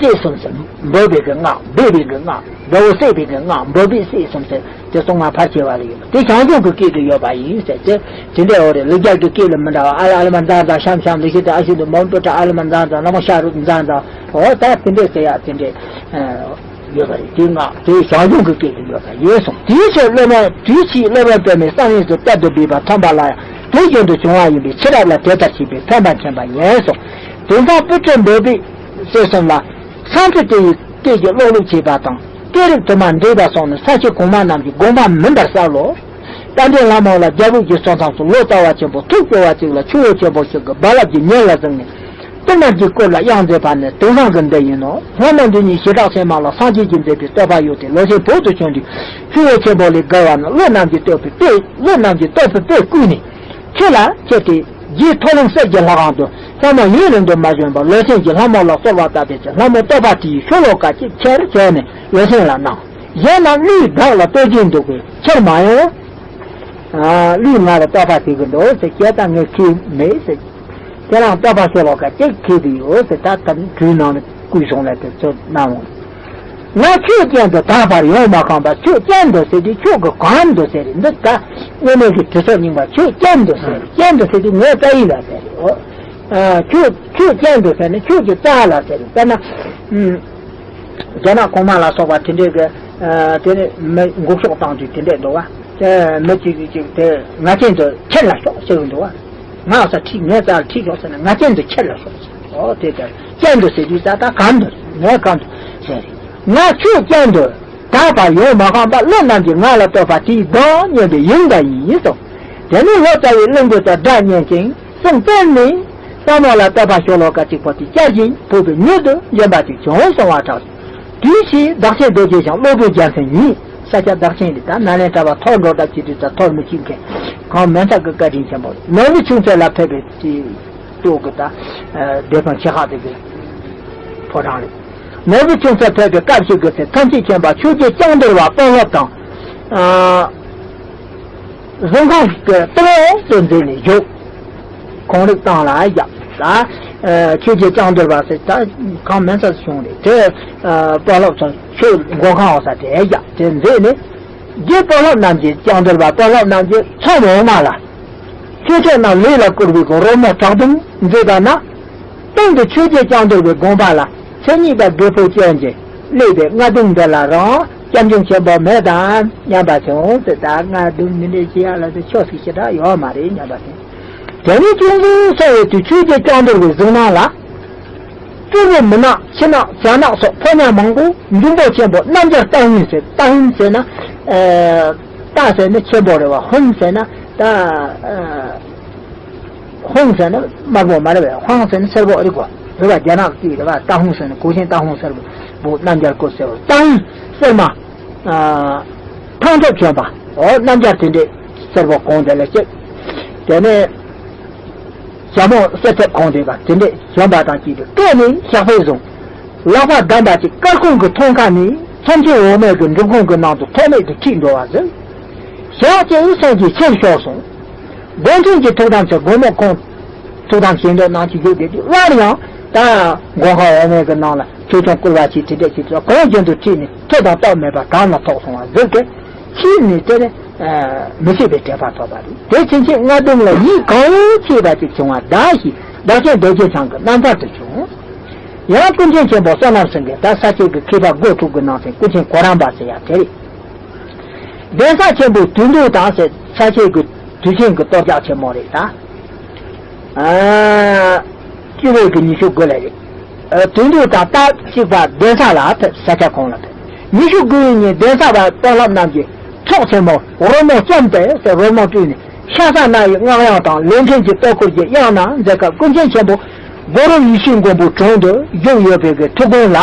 སྲས་གསུམ་ཟེར། འབོད་པའི་གི་སྔགས། འབོད་པའི་གི་སྔགས། དགྲ་བོ་བསད་པའི་གི་སྔགས། འབོད་པའི་སྲས་གསུམ་ཟེར། དེ་གསུང་ང་ཕལ་ཆེ་བ་ལ་ཡོད། དེ་ཞང་ཞུང་གི་སྐད་དུ་ཡོད་པ་ཡིན་ཟེར་ཏེ། དེ་འདྲའི་འོ་རེད། ལུག་རྒྱལ་གྱི་སྐད་ལ་མི་འདྲ་བ། ཨ་ལ་ཨ་ལ་མ་འཛའ་འཛའ་ཤམ་ཤམ་ལི་ཤི་ཏི་ཨ་ཤི་ཏི་མོ་མོ་ཏི་ཨ་ལ་མ་འཛའ་འཛའ་ལ་མོ་ཤ་རུ་འཛའ་འཛའ། འོ་ད་དེ་འདྲའི་ཟེར་ཡ་དེ་འདྲའི་ཡོད་པ་རེད། དེ་སྔགས་དེ་ཞང་ཞུང་གི་སྐད་དུ་ཡོད་པ་ཡིན་གསུངས། དེའི་ཕྱིར་སློབ་དཔོན་དེའི་ཕྱིར་སློབ་དཔོན་པདྨས་གསང་ཡུམ་དུ་གཏེར་དུ་སྦས་པ་ཐོན་པ་ལ་ཡང་དེ་བཞིན་དུ་བྱུང་བ་ཡིན་པས་ཕྱི་རབས་ལ་དེ་ལྟར་བྱས་པས་ཕན་པ་མཁྱེན་པ་ཡིན་གསུངས། དེང་སང་སྤུ་གྲི་འབོད་པའི་སྲས་གསུམ་ལ་སང་ཕོད་དེ་ཡི་སྐད་ཀྱི་གློག་ལུག་བྱས་པ་དང་སྐད་རིགས་དུ་མ་འདྲེས་པ་སོང་ནས་ས་སྐྱ་གོང་མ་རྣམས་ཀྱི་དགོངས་པ་མིན་པར་གསལ་ལོ། རྟ་མགྲིན་ལྷ་མོ་ལ་རྒྱལ་པོ་གྱི་གསང་ཐང་དུ་ལོ་ཙཱ་བ་ཆེན་པོ་ཐུགས་སྐྱོ་བ་ཅིག་ལ་ཆུ་བོ་ཆེན་པོ་ཞིག་གི་རྦ་རླབས་ཀྱི་ཉེ་ལ་བཟུང་ནས་ཏིལ་མར་གྱི་སྐོར་ལ་དབྱངས་མཛད་པ་ནི་དེང་སང་གི་འདི་ཡིན་ནོ། ལྷ་མོ་འདི་ཉིད་ཞི་དྲག་ཆེན་མ་ལ་སངས་རྒྱས་ཀྱིས་མཛད་པའི་བསྟོད་པ་ཡོད་དེ་ལོ་ཆེན་བོད་དུ་བྱོན་དུས་ཆུ་བོ་ཆེན་པོ་ལས་བརྒལ་བ་ན་ཀླུ་རྣམས་ཀྱིས་བསྟོད་པའི་དཔེ་ཀླུ་རྣམས་ཀྱིས་བསྟོད་པའི་དཔེ་བསྐུལ་ནས། ཁྱེད་ལ་ཁྱེད་དེ་རྗེ་མཐོ་ལོང་གསེར་གྱི་ལྷ་ཁང་དུ་ལྷ་མོ་ཡུན་རིང་དུ་མ་བྱོན་པར་ལོ་ཆེན་གྱིས་ལྷ་མོ་ལ་གསོལ་བ་བཏབ་པའི་ཚེ་ལྷ་མོ་བསྟོད་པ་དེའི་ཤོ་ལོ་ཀ་གཅིག་ཁྱེར་བྱོན་ནས་ལོ་ཆེན་ལ་གནང་། གཞན་རྣམས་ཀླུའི་བདག་ལ་བསྟོད་ཀྱིན་འདུག་པས་ཁྱེར་མ་ཡོང་། ཨ། ཀླུས་ང་ལ་བསྟོད་པ་བྱེད་ཀྱི་འདུག་ཟེར། ཁྱེད་ད་ངས་ཁྱེར་མེད་ཟེར། ཁྱེད་རང་བསྟོད་པ་ཤོ་ལོ་ཀ་གཅིག་ཁྱེར་གྱི་ཡོད་ཟེར། ད་ད་གྲུའི་ནང་ནས་བསྐུལ་སོང་ལ་དེ་ཚོ་གནང་འོང་། ང་ཆོས་ཅན་དུ་ད་བར་ཡོང་མ་ཁོམ་པ། ཆོས་ཅན་དུ་ཟེར་དུས་ཆོས་ཀྱི་གོ་རིམ་དུ་ཟེར་རེད། འདི་ད་དངོས་གནས་ཀྱི་དུས་ཚོད་རྙིང་པ་ཆོས་ཅན་དུ་ཟེར་རེད། ཅན་དུ་ཟེར་དུས་ངའི་སྐད་ཡིག་ལ་ཟེར་རེད། འོ། ཨ། ཆོས་ཆོས་ཅན་དུ་ཟེར་ནས་ཆོས་ཀྱི་རྩ་ལ་ཟེར་རེད། དཔེར་ན། ཨུམ། རྒྱ་ནག་གོང་མ་ལ་སོགས་པ་དེ་འདྲས་ཀྱི། ཨ། དེ་ནས་མི་འགུག་ཤོག་བཏང་དུས་དེ་འདྲས་འདུག་བ། དེ་མི་གཅིག་གིས་གཅིག་དེ་ང་ཅན་དུ་ཁྱེར་ལ་ཤོག་ཟེར་གི་འདུག་བ། ང་ས་ཁྲིད་ངའི་རྩར་ཁྲིད་ཤོག་ཟེར་ན་ང་ཅན་དུ་ཁྱེར་ལ་ཤོག་ཟེར། ཨོ་དེ་ལྟར་ཅན་དུ་ཟེར་དུས་ས་ད་གང་དུ་ངའི་གང་དུ་ཟེར། ང་ཆོས་ཅན་དུ་ད་བར་ཡོང་མ་ཁོམ་པ། ཀླུ་རྣམས་ཀྱིས་ང་ལ་བསྟོད་པ་དེའི་གདངས་སྙན་པས་ཡིན་པ་ཡིན་གསུངས། དེ་ནས་ལོ་ཙཱ་བས་གླུ་འགོ་དང་སྒྲ་སྙན་ཅིང་གསུང་སྤེལ་ནས་ལྷ་མོ་ལ་བསྟོད་པ་ཤོ་ལོ་ཀ་གཅིག་པོ་དེ་བསྐྱར་ཞིང་བོད་པའི་མྱུར་དུ་འབྱོན་པ་ཅིག་བྱུང་གསུང་བར་གྲགས། དུས་ཕྱིས་བདག་ཆེན་རྡོ་རྗེ་འཆང་སློབ་བུའི་རྒྱལ་མཚན་ཉིད། ས་སྐྱ་བདག་ཆེན་འདི་ད་ནཱ་ལེནྡྲ་བ་ཐོར་འགྲོ་གྲབས་བྱེད་དུས་ད་ཐོར་མི་ཤེས་མཁན་གང་མིན་ས་གི་བཀའ་དྲིན་ཆེན་པོ་རེད། ནོར་བུ་ཆུང་ཚེ་ལ་ཕེབས་པའི་དེ་ལྟོ་གི་ད་སྡེ་དཔོན་ཆེ་ཁག་དེ་གི་ཕོ་བྲང་རེད། ནོར་བུ་ཆུང་ཚེ་ཕེབས་པའི་སྐབས་ཤིག་གི་ཚེ་ཐམས་ཅད་མཁྱེན་པ་ཆོས་རྗེ་ལྕང་རྡོར་བ་དཔོན་སློབ་དང་། གཟིམ་ཁང་གི་སྟེང་འོག་ཏུ་འཛེགས་ནས་བཞུགས། ཁོང་རིགས་བཏང་ལ་བཞག་ལ། ཆོས་རྗེ་ལྕང་རྡོར་བ་ཟེར་ད་གང་མིན་ས་བྱུང་རེད། དེ་དཔོན་སློབ་ཚོ་ཆོས་མགོན་ཁང་འོག་ས་དེ་བཞག་དེ་འཛེགས་ནས། རྗེ་དཔོན་སློབ་རྣམས་ཀྱིས་ལྕང་རྡོར་བ་དཔོན་སློབ་རྣམས་ཀྱིས་མཚམས་འོག་མ་ལ། ཆོས་སྐྱོང་རྣམས་ལས་ལ་བསྐུལ་བའི་གི་རོལ་མོ་དྲག་དུམ་མཛད་པ་ན། སྟེང་དུ་ཆོས་རྗེ་ལྕང་རྡོར་བའི་དགོངས་པ་ལ་མཚན་ཉིད་པ་རྒད་པོ་ཅན་གྱི་ སླེབས་པའི་རྔ་ལྡུམ་འདི་ལ་རང་སྐྱབས་འཇུག་ཆེན་པོ་མེད་དམ་སྙམ་པ་བྱུང་ཟེར། ད་རྔ་ལྡུམ་འདི་འདྲའི་ཞིག་ཡ་ལ་དེ་ཆོས་སུ་ཞེ་དྲག་ཡོད་མ་རེད་སྙམ་པ་དེ། དེ་ནས་ཅུང་ཟད་སོང་བའི་དུས་ཆོས་རྗེ་ལྕགས་འདུལ་བའི་གཟིགས་སྣང་ལ། སྤྲུལ་པའི་མི་ནག་ཁྱི་ནག་བྱ་ནག་སོགས་ཕོ་ཉ་མང་པོ་འབྱུང་པོ་ཆེན་པོ་སྣམ་སྦྱར་རྟ་ཧུན་ཟེར། རྟ་ཧུན་ཟེར་ན། ཨ། རྟ་ཟེར་ན་ཆེན་པོ་རེད་བ། ཧུན་ཟེར་ན་ད། ཨ། ཧུན་ཟེར་ན་དམར་པོ་མ་རེད་བས། ཧུན་ཟེར་ན་སེར་པོ་རེད་གོ། རེད་བ། རྒྱ་ནག་གི་རེད་བ། རྟ་ཧུན་ཟེར་ན་གོས་ཆེན་རྟ་ཧུན་སེར་པོ་སྣམ་སྦྱར་གོས་སེར་པོ། རྟ་ཧུན་སེར་མ། ཨ། ཐང་ཐོག་གྱོན་པ། འོ། སྣམ་སྦྱར་དེ་འདྲས་སེར་པོ་གོན་དེ་ལ་བཅས། དེ་ནས་ཞྭ་མོ་གསེར་ཐེབས་གོན་བསྡད་པ་དེ་འདྲས་གྱོན་པ་དང་བཅས་ཏེ། སྐེ་ནས་ཞགས་པས་བཟུང་། ལག་པ་བསྡམས་པ་ཅིག་སྐར་ཁུང་གི་མཐོངས་ཁ་ནས་མཚམས་ཆེན་འོ་མའི་གི་འབྲུབ་ཁུང་གི་ནང་དུ་ཐོགས་མེད་དུ་ཁྲིད་འགྲོ་བ་ཟེར། ཞག་གཅིག་སངས་རྒྱས་ཕྱིར་ཤོར་སོང་། སྒོ་མཐུན་གྱི་ཐུགས་དམ་ཚེ་སྒོ་མོ་ཁོང་ཐུགས་དམ་བཞེས་འདོད་གནང་གི་ཡོད་དེ། སླར་ཡང་ད་མགོན་ཁང་འོ་མའི་གི་ནང་ལ་ཆོས་སྐྱོང་བསྐུལ་བ་བྱས། དེ་འདྲས་བྱས་ཚེ་གང་རྒྱུན་དུ་ཁྲིད་ནས་མཐུ་དང་སྟོབས་མེད་པར་གྲང་ལ་ཐོགས་སོང་བ་ཟེར་ཏེ། ཕྱིས་ནས་དེ་ནས་མི་ཤེས་པའི་དྲེགས་པ་ཐོབ་པ་རེད། དེ་ཕྱིན་ཆད་རྔ་ལྡུམ་ལ་ཡིད་གང་ཆེས་པ་ཅིག་བྱུང་བ་གདའ་ཞིང་བདག་ཆེན་རྡོ་རྗེ་འཆང་གི་རྣམ་ཐར་དུ་བྱུང་། ཡང་ཀུན་མཁྱེན་ཆེན་པོ་བསོད་ནམས་ཟེར་མཁན་ད་ས་སྐྱའི་གི་མཁས་པ་སྒོ་དྲུག་གི་ནང་ཚན་ཀུན་མཁྱེན་གོ་རམས་པ་ཟེར་ཡ་དེ་རེད། གདན་ས་ཆེན་པོའི་དུས་འདུག་དང་ཟེར། ས་སྐྱའི་གི་དུས་ཆེན་གི་གཏོར་རྒྱག་ཆེན་མོ་རེད་ད། ཨ། བཅུ་པའི་གི་ཉི་ཤུ་དགུ་ལ་རེད། ཨ། དུས་འདུག་དང་སྟབས་གཅིག་པ་གདན་ས་ལ་ཕེབས། ས་སྐྱ་གོང་ལ་ཕེབས། ཉི་ཤུ་དགུ་པའི་ཉིན་གདན་ས་པ་དཔོན་སློབ་རྣམས་ཀྱིས་ཚོགས་ཆེན་མོ་རོལ་མོ་བཅོམ་སྟེ་ཟེར། རོལ་མོ་བཀྲུས་ནས་ཤ་ཟ་སྣ་ཡི་སྔགས་དབྱངས་དང་ལས་མཁན་གྱི་ལྟོ་འཁོར་གྱི་དབྱངས་རྣམས་མཛད་སྐབས་ཀུན་མཁྱེན་ཆེན་པོ་གུ་རུ་ཡེ་ཤེས་མགོན་པོའི་དྲུང་དུ་བཞུགས་ཡོད་པའི་གི་ཐུགས་དགོངས་ལ།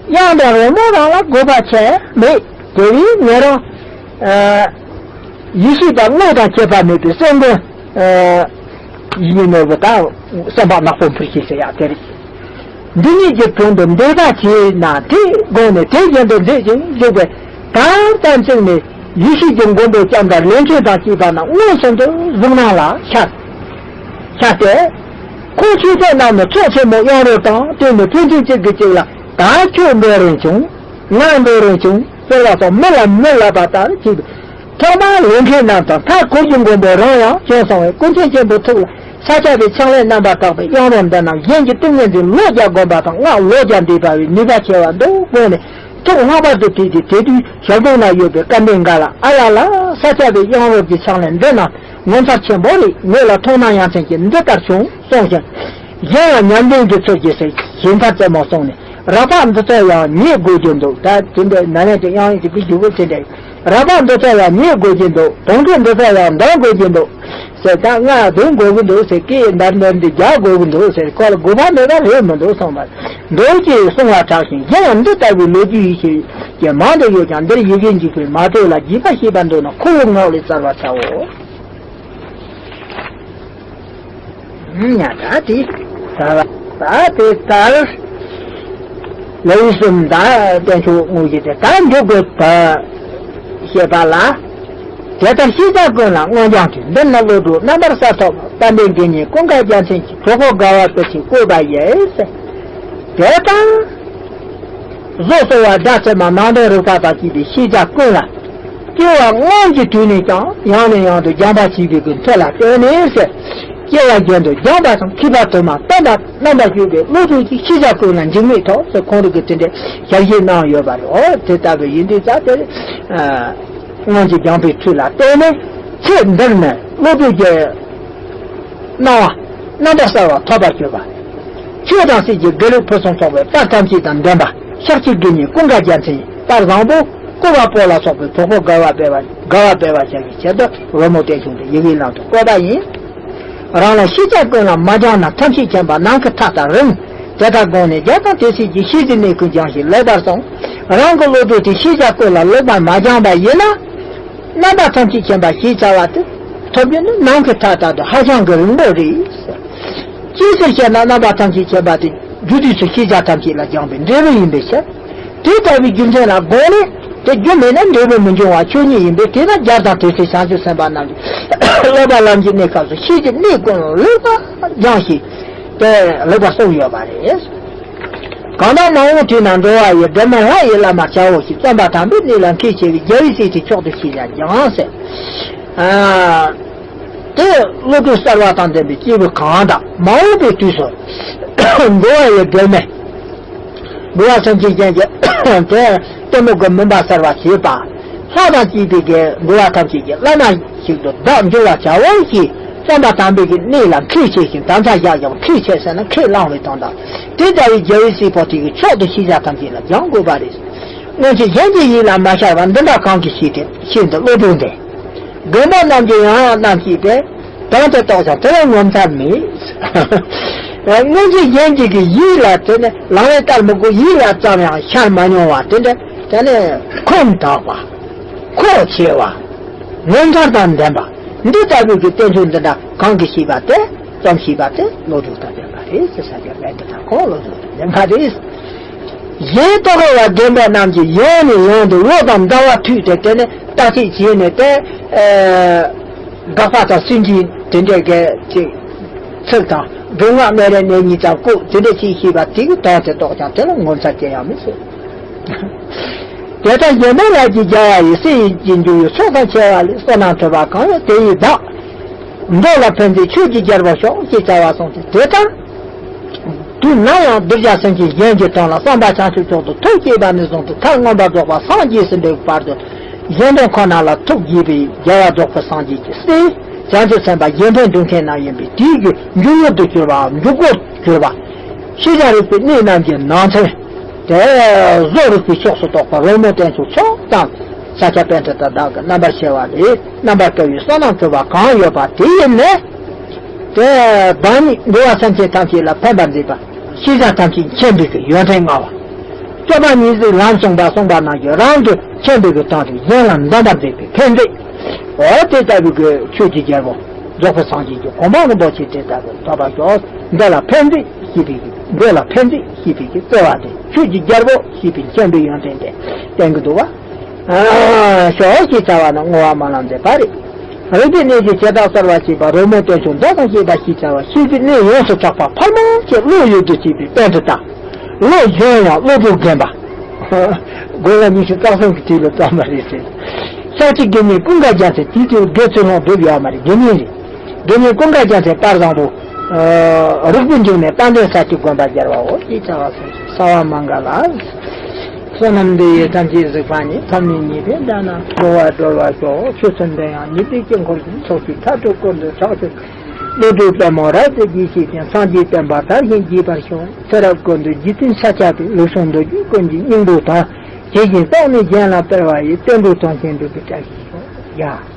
དབྱངས་དང་རོལ་མོ་རང་ལ་དགོས་པ་ཆེ་མེད། དེ་བས་ངེད་རང་། ཨ། ཡེ་ཤེས་པ་དངོས་དང་ཁྱད་པར་མེད་པའི་སེམས་མགོན། ཨ། ཡིན་ནོ་བུ་དང་སེམས་དཔའ་ནག་པོ་འཕུར་ཤེས་ཟེར་ཡག་དེ་རེད། འདི་ཉིད་ཀྱི་དྲུང་དུ་འདེགས་པ་བྱས་ན། དེའི་སྒོ་ནས་དེ་བཞིན་དུ་མཛད་ཅིང་བཞུགས་པས། ད་ལྟ་ཚིག་ནས་ཡེ་ཤེས་ཀྱི་མགོན་པོ་ལྕམ་དང་ལས་མཁན་དང་བཅས་པ་རྣམས་མངོན་སུམ་དུ་གཟིགས་སྣང་ལ་ཤར། ཤར་ཏེ། ཁོང་ཆོས་སྐྱོང་རྣམས་ནི་ཚོགས་ཆེན་མོ་དབྱངས་རོལ་དང་། དེ་ནི་ཕན་ཚུན་གཅིག་གིས་གཅིག་ལ། ད་ཁྱོད་འགྲོ་རན་བྱུང་། ང་འགྲོ་རན་བྱུང་ཟེར་བ་སོགས་མི་ལ་མི་ལབ་པ་ལྟར་བྱས། ཐོག་མར་ལས་མཁན་རྣམས་དང་། མཐར་གུར་གྱི་མགོན་པོ་རང་ཡང་བྱོན་སོང་བས། ཀུན་མཁྱེན་ཆེན་པོའི་ཐུགས་ལ་ས་སྐྱ་པའི་ཕྱག་ལེན་རྣམ་པར་དག་པའི་དབྱངས་རོལ་འདི་རྣམས་གཞན་གྱི་ཏིང་ངེ་འཛིན་ལོ་བརྒྱ་བསྒོམ་པ་དང་། སྔགས་ལོ་བརྒྱ་འདས་པ་བས་ནུས་པ་ཆེ་བ་འདུག་དགོངས་ནས། ཐུགས་ལྷག་པར་དུ་དད་དེ། དེ་དུས་ཞལ་གདོང་ན་ཡོད་པའི་སྐལ་ལྡན་འགའ་ལ། ཨ་ལ་ལ། ས་སྐྱ་པའི་དབྱངས་རོལ་གྱི་ཕྱག་ལེན་འདི་རྣམས་ངོ་མཚར་ཆེན་པོ་རེད། ངེད་ལ་མཐོང་སྣང་ཡ་མཚན་གྱིས་འདི་ལྟར་བྱུང་གསུངས་ཤིང་། གཞན་ཡང་ཉམས་ལྡན་གྱི་ཚུལ་གྱིས་ཟེར། ཞིབ་མཐའ་རྩེ་མོ་གསུངས་ནས། རབ་འབྲིང་འདི་ཚོ་ཡང་ཉན་དགོས་ཀྱི་འདུག་ད་དེ་འདྲའི་ན་ནས་དེ་དབྱངས་ཡིག་གི་འཇུག་པ་དེ་འདྲའི། རབ་འབྲིང་འདི་ཚོ་ཡང་ཉན་དགོས་ཀྱི་འདུག་དོན་གྱི་འདི་ཚོ་ཡང་འདོན་དགོས་ཀྱི་འདུག་ཟེར། ད་ང་འདོན་དགོས་ཀྱི་འདུག་ཟེར། སྐད་འདར་འདར་འདི་རྒྱག་དགོས་ཀྱི་འདུག་ཟེར། ཁོ་ལ་དགོས་པ་མེད་པ་རེད་མི་འདུག་གསུངས་པ། མདོ་ཅེས་གསུང་བ་གྲགས་ཤིང་། གཞན་ཡང་འདི་ལྟ་བུའི་ལོ་རྒྱུས་ཡེ་ཤེས་ཀྱི་མང་དུ་ཡོད་ཀྱང་། འདིར་ཡི་གེ་འཇིགས་པས་མ་སྤྲོས་ལ། རྒྱས་པ་ཤེས་པར་འདོད་ན་ཁོ་བོའི་ངག་ལས་བཙལ་བར་བྱའོ། ཉ་ད་དེ་ད་ད་དེ་ལྟར་ལེའུ་གསུམ་དང་བསྟན་མཆོག་དངོས་གཞི་དེ་ལྟར་འཇུག་དགོས་པ་ཞེས་པ་ལ། དེ་ལྟར་ཤེས་བྱ་ཀུན་ལ་སྔོ་ལྗང་དུས། འདིར་ནི་བློ་གྲོས་རྣམ་པར་གསལ་ཐོབ། དཔལ་ལྡན་དགེ་བསྙེན་ཀུན་དགའ་རྒྱལ་མཚན་གྱིས། གྲོགས་པོ་དགའ་བ་བཀོད་ཅིང་བཀོད་པ་ཡིས། དེ་ལྟར་བཟོ་གསོ་བ་སྒྲ་ཚད་མ་ནང་དོན་རིག་པ་དང་བཅས་པའི་ཤེས་བྱ་ཀུན་ལ། སྐྱེ་བ་སྔོན་གྱི་དུས་ནས་ཀྱང་ཡང་ནས་ཡང་དུ་སྦྱངས་པ་བྱས་པའི་གི་མཐུ་ལ་བརྟེན་ནས་ཟེར། སྐྱེ་བ་རྒྱུན་དུ་སྦྱངས་པ་དང་མཁས་པ་དུ་མ་བསྟན་པ་རྣམ་པར་དཔྱོད་པའི་བློ་གྲོས་ཀྱི་ཤེས་བྱ་ཀུན་ལ་འཇིགས་མེད་ཐོབ་ཟེར། ཁོང་རང་གིས་དེ་འདྲའི་ཞལ་བཞེས་གནང་ཡོད་པ་རེད། འོ་དེ་ལྟ་བུ་ཡིན་དུས་ཙང་དེ། ཨ། སྔོན་གྱི་སྦྱངས་པའི་མཐུ་ལ་བརྟེན་ནས་ཚེ་འདིར་ནི་བློ་གྲོས་ཀྱི་སྣང་བ་རྣམ་པར་གསལ་བ་ཐོབ་པར་གྱུར་པ། ཆོས་དང་སྲིད་ཀྱི་དགེ་ལེགས་ཕུན་སུམ་ཚོགས་པའི་དཔལ་ཐམས་ཅད་དང་ལྡན་པ། ཤཱཀྱ་དགེ་བསྙེན་ཀུན་དགའ་རྒྱལ་མཚན་དཔལ་བཟང་པོ་བཀོད་པ་པོ་ལ་སོགས་པའི་གྲོགས་པོ་དགའ་བ་སྤེལ་བ་དགའ་བ་སྤེལ་བར་བྱ་བའི་ཆེད་དུ་རོལ་མོ་བསྟན་བྱུང་སྟེ་ཡི་གེའི་ལམ་དུ་བཀོད་པ་ཡིན། རང་ལ་ཤེས་བྱ་ཀུན་ལ་མ་སྦྱངས་ན། ཐམས་ཅད་མཁྱེན་པ་ནམ་མཁའི་མཐའ་ལྟར་རིང་། དེ་ལྟར་དགོངས་ནས་རྒྱལ་དང་དེ་སྲིད་ཀྱི། ཤེས་བྱའི་གནས་ཀུན་སྦྱངས་ཤིང་ལེགས་པར་བསྲུང་། རང་གི་བློ་གྲོས་དེ་ཤེས་བྱ་ཀུན་ལ་ལེགས་པར་མ་སྦྱངས་པ་ཡིན་ན། རྣམ་པ་ཐམས་ཅད་མཁྱེན་པ་ཞེས་བྱ་བ་དེ་ཐོབ་རྒྱུ་ནི་ནམ་མཁའི་མཐའ་ལྟར་དུ་ཧ་ཅང་གི་རིང་པོ་རེད། ཅིའི་ཕྱིར་ཞེ་ན། རྣམ་པ་ཐམས་ཅད་མཁྱེན་པ་དེ་རྒྱུ་དུས་སུ་ཤེས་བྱ་ཐམས་ཅད་ལ་སྦྱངས་པའི་འབྲས་བུ་ཡིན་པའི་ཕྱིར། དེ་ལྟ་བུའི་རྒྱུ་མཚན་ལ་དགོངས་ནས། དེ་རྒྱུ་མེད་ན་འབྲས་བུ་མི་འབྱུང་བ་ཆོས་ཉིད་ཡིན་པས། དེས་ན་རྒྱལ་དང་དེ་སྲིད་བྱང་ཆུབ་སེམས་དཔའ་རྣམས་ཀྱིས་སློབ་པ་ལམ་གྱི་གནས་སྐབས་སུ་ཤེས་བྱའི་གནས་ཀུན་ལེགས་པར་སྦྱངས་ཤིང་དེ་ལེགས་པར་བསྲུངས་ཡོད་པ་རེད། གང་དག་མ་འོངས་དུས་ན། འགྲོ་བ་ཡི་སྒྲོན་མེ་ལྷ་ཡི་བླ་མར་བྱའོ་ཞེས། བརྩོན་པ་དམ་པའི་གནས་ལ་མཁས་ཆེ་བའི། རྒྱལ་བའི་སྲས་དེས་མཆོག་ཏུ་ཤེས་བྱ་སྦྱངས་ཟེར། ཨ། དེ་བློ་གྲོས་གསར་བ་དང་ལྡན་པའི་སྐྱེས་བུ་གང་དག་མ་འོངས་པའི་དུས་སུ་འགྲོ་བ་ཡི་སྒྲོན་མེ། འགྲོ་བ་སེམས་ཅན་གཞན་གྱི་དེ་གཏི་མུག་གི་མུན་པ་སེལ་བར་བྱེད་པ། ལྷ་དང་བཅས་པའི་གི་འགྲོ་བ་ཐམས་ཅད་ཀྱི་བླ་མ་ཞིག་ཏུ་བདག་འགྱུར་བར་བྱའོ་ཞེས་བསམ་པ་དམ་པའི་གི་གནས་ལ་ཁས་འཆེ་ཞིང་དམ་བཅའ་བཞག་ཀྱང་ཁས་འཆེ་ཟེར་ན་ཁས་བླངས་པའི་དོན་དག་དེ་ལྟ་བུའི་རྒྱལ་བའི་སྲས་པོ་དེ་གི་མཆོག་ཏུ་ཤེས་བྱ་ཐམས་ཅད་ལ་སྦྱང་དགོས་པ་རེད། སྔོན་ཆད་གཞན་གྱི་ཡིད་ལ་མ་ཤར་བ་འདི་འདྲ་གང་གིས་ཤེས་ཏེ་ཤེས་འདི་བློ་གྲོས་འདི། དགེ་འདུན་རྣམས་ཀྱི་ཡང་ཡང་རྣམ་ཤེས་ཏེ། དོན་དེ་རྟོགས་ཀྱང་དེ་ལ་ངོ་མཚར་མེད། སྔོན་ཆད་གཞན་གྱི་གི་ཡིད་ལ་དེ་ནི་ལང་བའི་ལྟར་མི་དགོས་ཡིད་ལ་ཙམ་ཡང་ཤར་མ་མྱོང་བ་དེ་འདྲ་དེ་ནི་ཁོམ་དག་པ། ཁོག་ཆེ་བ། ངོ་མཚར་དང་ལྡན་པ། འདི་ལྟ་བུའི་གི་བསྟན་བཅོས་འདི་འདྲ་གང་གིས་ཤེས་པ་དེ་ཙམ་ཤེས་པ་དེ་བློ་གྲོས་དང་ལྡན་པ་རེད་ཟེར་ས་ཀྱང་ལན་དེ་དང་ཁོང་བློ་གྲོས་དང་ལྡན་པ་རེད། གཞན་རྟོག་གེ་བ་རྒན་པ་རྣམས་ཀྱིས་ཡང་ནས་ཡང་དུ་བློ་དང་ཟླ་བ་མཐུད་དེ་དེ་ནི་བརྟག་དཔྱད་བྱས་ནས་དེ། དགག་པ་དང་སུན་འབྱིན་དེ་འདྲའི་གི་ཅིག་ཚིག་དང་སྒྲུབ་ངག་སྨད་རེ་ནས་གཉིས་ཙམ་བཀོད་དེ་འདྲ་ཅིག་ཤེས་པ་དེ་གི་དོན་དེ་རྟོགས་ཀྱང་དེ་ལ་ངོ་མཚར་ཅི་ཡང་མི་སྲིད། དེ་ལྟར་གཞན་དོན་ལ་ཀྱི་རྒྱལ་བ་ཡི་སྲས་ཡིན་གྱི་འཇུག་ཡུལ་ཚོགས་དང་བཅས་པ་ལས་བསོད་ནམས་ཐོབ་པ་གང་ཡོད་དེ་ཡི་བདག་འདོད་ལ་ཕན་མཛད་ཆོས་ཀྱི་རྒྱལ་པོ་ཤོག་ཅེས་བྱ་བ་གསུངས་ཏེ་དེ་ལྟར། དུས་ནམ་ཡང་གདུལ་བྱ་སེམས་ཅན་གཞན་གྱི་དོན་ལ་བསམ་པ་བྱང་ཆུབ་མཆོག་ཏུ་ཐུགས་བསྐྱེད་པ་ནས་བཟུང་སྟེ་མཐར་མངོན་པར་རྫོགས་པར་སངས་རྒྱས་ཟིན་པའི་བར་དུ་གཞན་དོན་ཁོ་ན་ལ་ཐུགས་དགྱེས་པའི་རྒྱལ་བ་རྫོགས་པའི་སངས་རྒྱས་ཀྱི་སྲས་བྱང་ཆུབ་སེམས་དཔའ་གཞན་ཕན་སྒྲུབ་མཁན་རྣམས་ཡིན་པས་དེའི་གི་འཇུག་ཡུལ་དུ་གྱུར་པའམ་འཇུག་སྒོར་གྱུར་པ། ཤེས་བྱ་རིག་པའི་གནས་རྣམས་ཀྱི་ནང་ཚན། དེ་བཟོ་རིག་པའི་ཕྱོགས་སུ་གཏོགས་པ་རོལ་མོ་བསྟན་བཅོས་ཕྱོགས་ཙམ་ས་སྐྱ་པཎྜི་ཏ་བདག་གི་རྣམ་པར་ཕྱེ་བ་ལས་རྣམ་པར་དཀར་བའི་བསོད་ནམས་ཐོབ་པ་གང་ཡོད་པ་དེ་ཡིན་ནས། དེ་བདག་ཉིད་འགྲོ་བ་སེམས་ཅན་ཐམས་ཅད་ལ་ཕན་པར་མཛད་པ་ཤེས་བྱ་ཐམས་ཅད་མཁྱེན་པའི་གི་ཡོན་ཏན་མངའ་བ། སྟོན་པ་ཉིད་ཀྱིས་ལམ་གསུངས་པ་གསུངས་པ་རྣམས་ཀྱིས་རང་གི་མཁྱེན་པའི་གི་དོན་དེ་གཞན་ལ་འདོན་པར་མཛད་པའི་ཕན་མཛད། འོ་དེ་ལྟ་བུའི་གི་ཆོས་ཀྱི་རྒྱལ་པོ་རྫོགས་པའི་སངས་རྒྱས་ཀྱི་གོ་འཕང་རིན་པོ་ཆེ་དེ་ལྟ་བུ་ཐོབ་པར་ཤོག་འདི་ལ་ཕན་མཛད་ཞེས་པའི་གི་འདི་ལ་ཕན་མཛད་ཞེས་པའི་གི་བརྩེ་བ་དེ་ཆོས་ཀྱི་རྒྱལ་པོ་ཞེས་པའི་མཁྱེན་པའི་ཡོན་ཏན་དེ་བསྟན་གྱི་འདུག་བ། ཤོག་ཅེས་བྱ་བ་ནི་བསྔོ་བ་སྨོན་ལམ་མཛད་པ་རེད། རིག་པའི་གནས་ཀྱི་བྱེ་བྲག་གསལ་བར་བྱེད་པ་རོལ་མོའི་བསྟན་བཅོས་མདོ་དང་བཅས་པ་ཞེས་བྱ་བ་ཤེས་པའི་གནས་ཡོངས་སུ་གྲགས་པ་འཕར་མ་ཆེ་བློ་ཡུལ་དུ་བྱེད་པའི་པཎྜི་ཏ། བློ་གཞོན་ཡང་བློ་གྲོས་རྒན་པ། དགུང་ལོ་ཉི་ཤུ་རྩ་གསུམ་གྱི་དུས་ལ་བརྩམས་པ་རེད་ཟེར། ཤཱཀྱའི་དགེ་བསྙེན་ཀུན་དགའ་རྒྱལ་མཚན་དེའི་དུས་དགེ་ཚུལ་སློང་སྒྲུབ་ཡོད་མ་རེད་དགེ་བསྙེན་རེད། དགེ་བསྙེན་ཀུན་དགའ་རྒྱལ་མཚན་དཔལ་བཟང་པོ། རིགས་པའི་འབྱུང་གནས་དཔལ་ལྡན་ས་སྐྱའི་དགོན་པ་སྦྱར་བའོ་ཞེས་བྱ་བ་གསུངས་སོ། གསོལ་བ་མང་ག་ལ། བསོད་ནམས་འདི་ཡིས་ཐམས་ཅད་གཟིགས་པ་ཉིད། ཐོབ་ནས་ཉེས་པའི་དགྲ་རྣམས་སྒྲོལ་བར་སྒྲོལ་བར་ཤོག་ཆོས་ཚུལ་འདི་ཡང་ཉན་ཐོས་དཀྱིལ་འཁོར་གྱི། ཚོགས་ཀྱི་མཐའ་སྟོངས་ཀུན་ཏུ་ཕྱག་མཆོད། བློ་གྲོས་པད་མོ་རབ་ཏུ་རྒྱས་བྱེད་ཅིང་། སངས་རྒྱས་བསྟན་པ་དར་ཞིང་རྒྱས་པར་ཤོག་ཚེ་རབས་ཀུན་ཏུ་རྗེ་བཙུན་ཤཱཀྱ་ཐུབ། ལུགས་གསུམ་མདོ་རྒྱུད་ཀུན་གྱི་སྙིང་པོ་དང་། དེ་བཞིན་རྟོགས་ནས་གཞན་ལ་སྤེལ་བ་ཡི། བསྟན་འགྲོའི་དོན་ཆེན་འགྲུབ་པའི་བཀྲ་ཤིས་ཤོག་ཡ།